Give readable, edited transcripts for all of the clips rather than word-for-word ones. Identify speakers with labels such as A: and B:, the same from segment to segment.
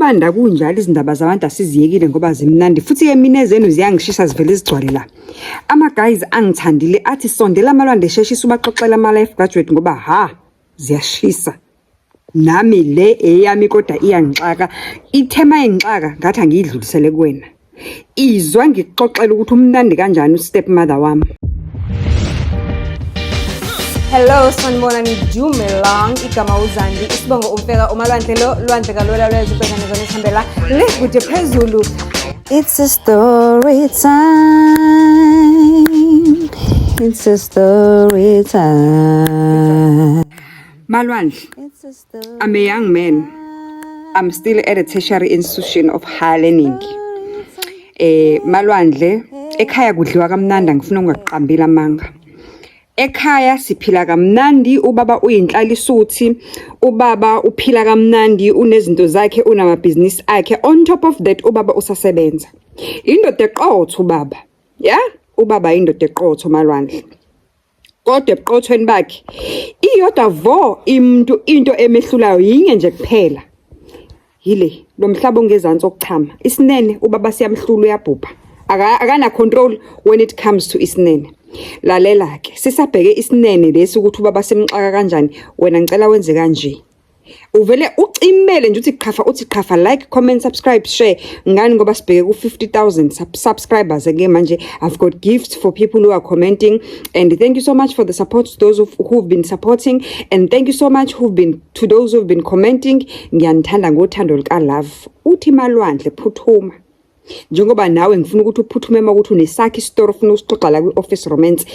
A: Kubanda kunjalo, izindaba zabantu asiziyekile ngoba zimnandi, futhi-ke mina ezenu ziyangishisa, zivele zigcwale la. Ama-guys angithandile athi sondela amalwande, sheshisa ubaxoxela ama-life graduate ngoba ha ziyashisa. Nami le eyami kodwa iyangixaka, ithe mayingixaka ngathi angiyidlulisele kuwena. Izwa ngikuxoxela ukuthi umnandi kanjani u-step mother wami.
B: Hello, sanibonani, dumelang. Igama uZandi, isibongo umfeka umalwandle lo, lwandle kalwela lwezwe ubhekane zona esihambela le kude phezulu.
C: It's a story time. It's a story time.
A: Malwandle,
C: It's a story
A: I'm a young man. I'm still at a tertiary institution of higher learning. Malwandle, ekhaya kudliwa kamnandi, angifuna ungakuqambila amanga. Ekhaya siphila kamnandi, ubaba uyinhlalisuthi, ubaba uphila kamnandi, unezinto zakhe, unamabhizinisi akhe. On top of that, ubaba usasebenza. Indoda eqotho ubaba. Yeah, ubaba indoda eqotho, Malwandle. Kodwa ebuqothweni bakhe iyodwa vo imuntu into emehlulayo yinye nje kuphela. Yile lo mhlaba ongezansi okuchama. Isinene ubaba siyamhlula, uyabhubha. Akana control when it comes to isinene. Lalela ke, sisabheke isinene lesi ukuthi ubaba simxaka kanjani. Wena ngicela wenze kanje. Uvele ucimele nje uthi qhafa, uthi qhafa, like, comment, subscribe, share. Ngani? Ngoba sibheke ku 50,000 subscribers ke manje. I've got gifts for people who are commenting, and thank you so much for the support to those who've been supporting, and thank you so much who've been to those who've been commenting. Ngiyanithanda ngothando luka love. Uthi Malwandle, phuthuma njengoba nawe ngifuna ukuthi uphuthume uma ukuthi unesakhe isitori ufuna usixoxa la kwi-office romance.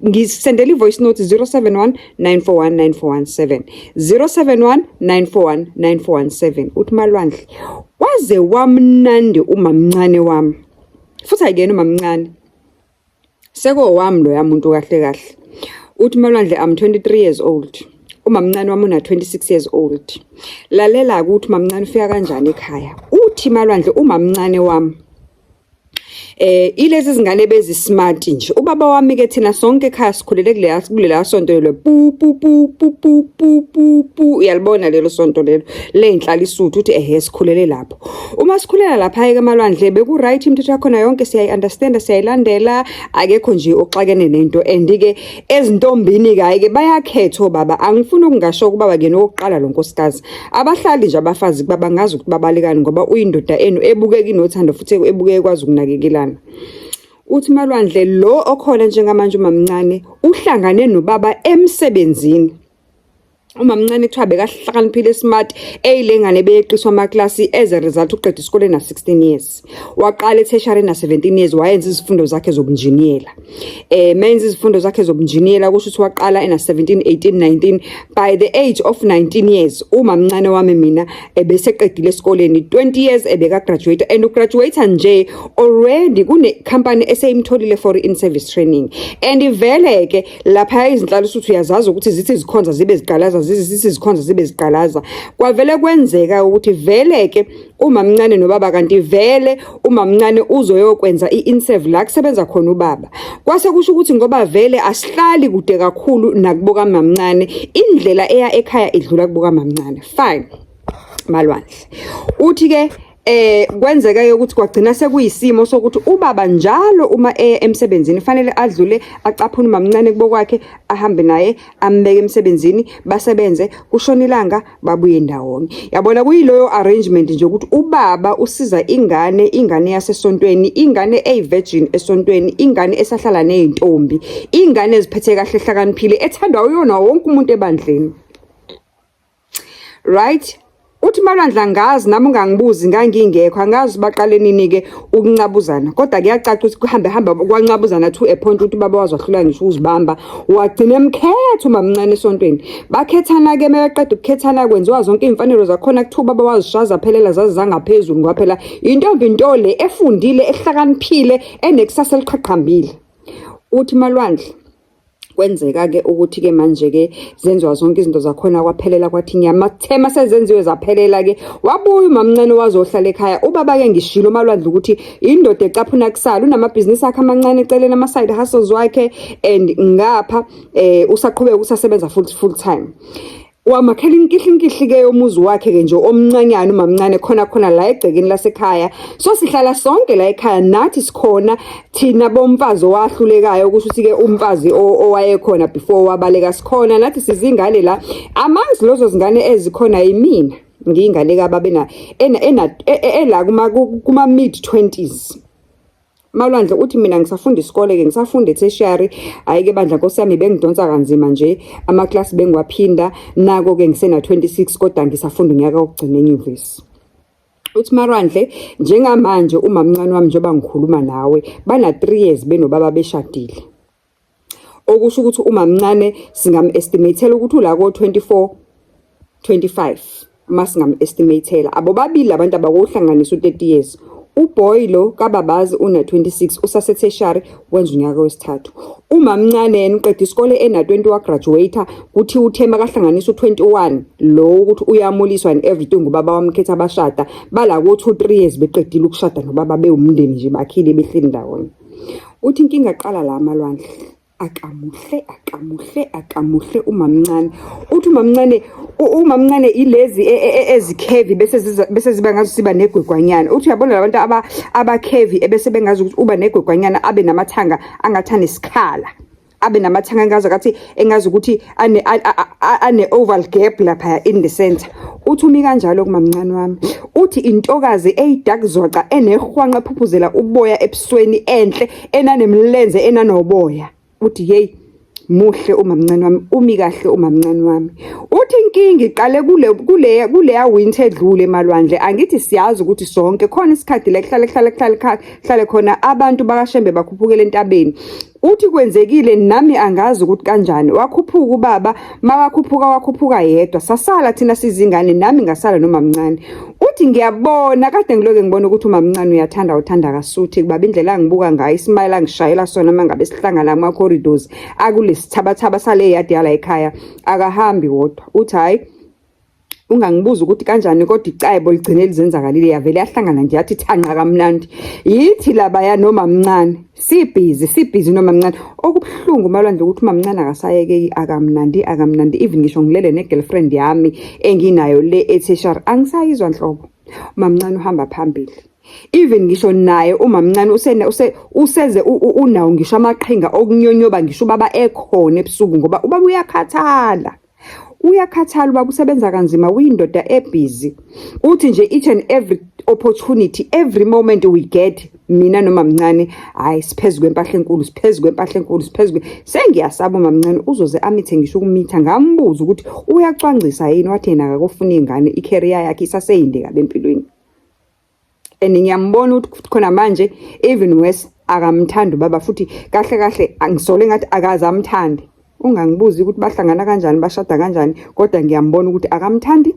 A: Ngisendela i-voice note 071 941 9417, 071 941 9417. Uthi Malwandle, waze wamnandi umamncane wami, futhi ayikena umamncane, sekowami loya muntu kahle kahle. Uthi Malwandle, I'm 23 years old, umamncane wami una 26 years old. Lalela ukuthi umamncane ufika kanjani ekhaya. Uthi Malwandle, umamncane wami ilezi zingane bezi smart nje. Ubaba wami ke, thina sonke ekhaya sikhulele kuleya sonto lelo pu pu pu pu pu pu pu pu, uyalibona lelo sonto lelo leyinhlalisuthi? Uthi ehe, sikhulele lapho. Uma sikhulela lapha ke Malwandle, beku right, imithetho yakhona yonke siyayi understand, siyayilandela, akekho nje oxakene nento. And ke ezintombini ke ke bayakhetha obaba. Angifuni ukungasho kubaba ke nokuqala lo nkosikazi, abahlali nje abafazi kuba bangazi ukuthi babalekani, ngoba uyindoda enu ebukeka inothando futhi ebukeka ikwazi ukunakekelana. Uthi Malwandle, lo okhona njengamanje umamncane uhlangane nobaba emsebenzini. Umamncane kuthiwa bekahlakaniphile, smart, eyilengane beyeqiswa amaklasi. As a result, uqeda isikole na 16 years, waqala e-tertiary na 17 years, wayenza izifundo zakhe zobunjiniyela. Menza izifundo zakhe zobunjiniyela, kusho ukuthi waqala ena 17, 18, 19. By the age of 19 years umamncane wami mina ebeseqedile esikoleni, 20 years ebeka graduate, and ugraduate nje already kune company eseyimtholile for in service training. And vele ke lapha izinhlalisuthi uyazazi ukuthi zithi zikhonza zibe ziqalaza, zithi zikhonza zibe ziqalaza. Kwavele kwenzeka ukuthi vele ke umamncane nobaba, kanti vele umamncane uzoyokwenza i-inserv la kusebenza khona ubaba. Kwase kusho ukuthi ngoba vele asihlali kude kakhulu nakubo kamamncane, indlela eya ekhaya idlula kubo kamamncane. Fine, Malwandle, uthi ke kwenzeka ukuthi kwagcina sekuyisimo sokuthi ubaba njalo uma eya emsebenzini fanele adlule acaphune umamncane kubo kwakhe, ahambe naye, ambeke emsebenzini, basebenze, kushona ilanga, babuye ndawonye. Yabona, kuyiloyo arrangement nje ukuthi ubaba usiza ingane, ingane yasesontweni, ingane eyi-virgin esontweni, ingane esahlala ney'ntombi, ingane eziphethe kahle, ehlakaniphile, ethandwa uyona wonke umuntu ebandleni, right? Uthi Malwandle, angazi nami, ungangibuzi, ngangingekho, angazi baqale nini-ke ukuncabuzana, kodwa kuyacaca ukuthi kuhambe hamba kwancabuzana to a point ukuthi ubaba waze wahlula ngisho ukuzibamba, wagcina emkhetha umamncane esontweni. Bakhethana-ke, mebeqeda ukukhethana kwenziwa zonke iy'mfanelo zakhona. Kuthiwa ubaba wazishaza zaphelela, zaze zangaphezulu, ngoba phela intombi nto le efundile, ehlakaniphile, enekusasa eliqhaqhambile. Uthi Malwandle, kwenzeka-ke ukuthi-ke manje-ke zenziwa zonke izinto zakhona, kwaphelela, kwathi ngiyathema sezenziwe zaphelela-ke. Wabuya umamncane wazohlala ekhaya. Ubaba-ke, ngishilo Malwandle ukuthi indoda ecaphuna kusala, unamabhizinisi akhe amancane eceleni, ama-side hustles wakhe, and ngapha usaqhubeka usasebenza full time. Wamakhela inkihlinkihli-ke yomuzi wakhe-ke nje omncanyana umamncane khona khona la egcekeni lasekhaya. So sihlala sonke la ekhaya nathi sikhona thina bomfazi owahlulekayo kusho ukuthi-ke umfazi owayekhona before wabaleka sikhona nathi sizingane la. Amongst lezo zingane ezikhona yimina ngiyingane kababa ena ena ela kuma kuma mid 20s. Malwandle uthi mina ngisafunda isikole-ke ngisafunda e-tertiary hhayi-ke bandla nkosi yami bengidonsa kanzima nje amaklasi bengiwaphinda nako-ke ngisena-26 kodwa ngisafunda unyaka wokugcina enyuvesi. Uthi Marwandle njengamanje umamncane wami njengoba ngikhuluma nawe bana-3 years benobaba beshadile. Okusho ukuthi umamncane singam-estimatela ukuthi ula ko-24 25 uma singam-estimatela. Abobabili labantu abakohlanganisa u-30 years. Uboy lo kababazi una-26 usase-tertiary wenza unyaka wesithathu. Umamncane yena uqeda isikole ena-20 wagraduate kuthi uthe makahlanganisa u-21 lo ukuthi uyamuliswa and everything ubaba wamkhetha bashada bala ko-2 3 years beqedile ukushada nobaba bewumndeni nje bakhile behleli ndawonye. Uthi inkinga qala la amalwandle akamuhle akamuhle akamuhle umamncane uthi umamncane umamncane ilezi e, e, e, ezikhevi bese bese ziba ngazi siba negwegwanyana uthi uyabona labantu aba abakhevi ebese bengazi ukuthi uba negwegwanyana abe namathanga angathanda isikhala abe namathanga engazi akathi engazi ukuthi ane ane oval gap lapha in the center uthi umi kanjalo kumamncane wami uthi intokazi eyidark zwaca enehwanqa phuphuzela uboya ebusweni enhle enanemlenze enanoboya uthi hey muhle umamncane wami umi kahle umamncane wami uthi inkinga iqale kule kule kuleya winter edlule emalwandle angithi siyazi ukuthi sonke khona isikhathi la kuhlale kuhlale kuhlale kuhlale khona abantu bakashembe bakhuphukele entabeni Uthi kwenzekile nami angazi ukuthi kanjani wakhuphuka ubaba mawakhuphuka wakhuphuka yedwa sasala thina sizingane nami ngasala nomamncane uthi ngiyabona kade ngiloke ngibona ukuthi umamncane uyathanda uthanda kasuthi kubaba indlela angibuka ngayo ismile angishayela sona mangabe sihlangana ama corridors akulesithabathaba sale yadi yala ekhaya akahambi wodwa uthi hayi Ungangibuza ukuthi kanjani kodwa icebo ligcine lizenzakalile yavele yahlangana nje yathi thanqa kamnandi. Yithi labaya nomamncane sibhizi sibhizi nomamncane. Okubuhlungu malwandle ukuthi umamncane akasayekeki akamnandi akamnandi even ngisho ngilele ne-girlfriend yami enginayo le e-tertiary angisayizwa nhlobo. Umamncane uhamba phambili. Even ngisho naye umamncane usene use useze unawo ngisho amaqhinga okunyonyoba ngisho ubaba ekhona ebusuku ngoba ubaba uyakhathala. Uyakhathala ubaba usebenza kanzima uyindoda ebhizi. Uthi nje each and every opportunity, every moment we get mina nomamncane hayi siphezu kwempahla enkulu siphezu kwempahla enkulu siphezu sengiyasaba umamncane uzoze amithe ngisho ukumitha ngambuza ukuthi uyacwangcisa yini wathi yena akakofuna ingane i-career yakhe isaseyinde kabi empilweni. And ngiyambona ukuthi khona manje even worse akamthandi ubaba futhi kahle kahle angisole ngathi akaze amthande. Ungangibuzi ukuthi bahlangana kanjani bashada kanjani kodwa ngiyambona ukuthi akamthandi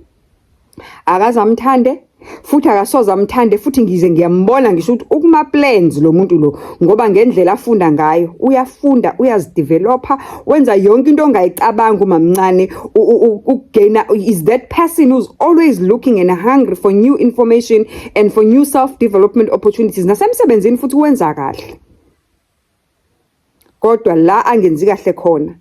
A: akaze amthande futhi akasoze amthande futhi ngize ngiyambona ngisho ukuthi ukuma plans lo muntu lo ngoba ngendlela afunda ngayo uyafunda uyazidevelopa wenza yonke into ongayicabanga umamncane ukugaina is that person who's always looking and hungry for new information and for new self development opportunities nasemsebenzini futhi wenza kahle kodwa la angenzi kahle khona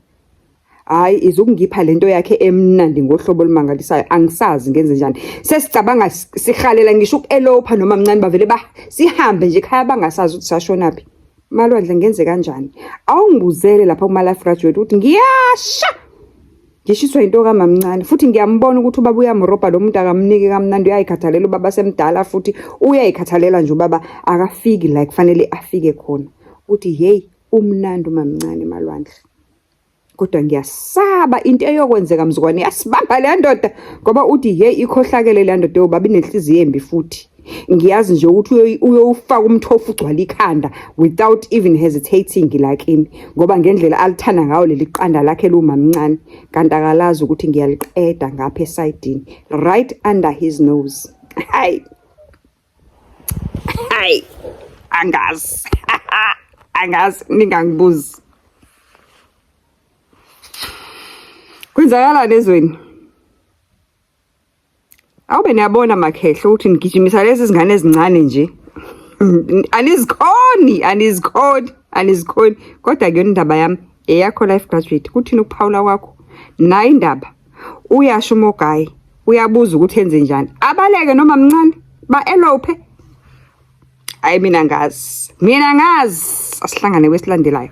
A: hayi izukungipha lento yakhe emnandi ngohlobo olumangalisayo angisazi ngenze njani sesicabanga sihalela ngisho uku-elopha noma mncane bavele ba sihambe nje ekhaya bangasazi ukuthi sashonaphi Malwandle ngenze kanjani? Awungibuzele lapha kuma life graduate ukuthi ngiyasha. Ngishiswa into kamamncane futhi ngiyambona ukuthi ubaba uyamrobha lo muntu akamniki kamnandi uyayikhathalela ubaba semdala futhi uyayikhathalela nje ubaba akafiki la kufanele afike khona. Uthi hey umnandi umamncane Malwandle. Kodwa ngiyasaba into eyokwenzeka mzukwane yasibamba leya ndoda ngoba uthi hey ikhohlakele leya ndoda yobaba inenhliziyo embi futhi ngiyazi nje ukuthi uyowufaka umthofu ugcwala ikhanda without even hesitating la kimi ngoba ngendlela alithanda ngayo leli qanda lakhe lumamncane kanti akalazi ukuthi ngiyaliqeda ngapha esayidini right under his nose hayi hayi angazi angazi ningangibuzi kwenzakalani ezweni awube niyabona makhehla ukuthi nigijimisa lezi zingane ezincane nje anizikhoni anizikhoni anizikhoni kodwa kuyona indaba yami eyakho life graduate kuthini ukuphawula kwakho nayi indaba. Uyasho uMogayi, uyabuza ukuthi enze njani. Abaleke noma mncane, ba-elophe. Hayi mina ngazi. Mina ngazi. Asihlangane kwesilandelayo.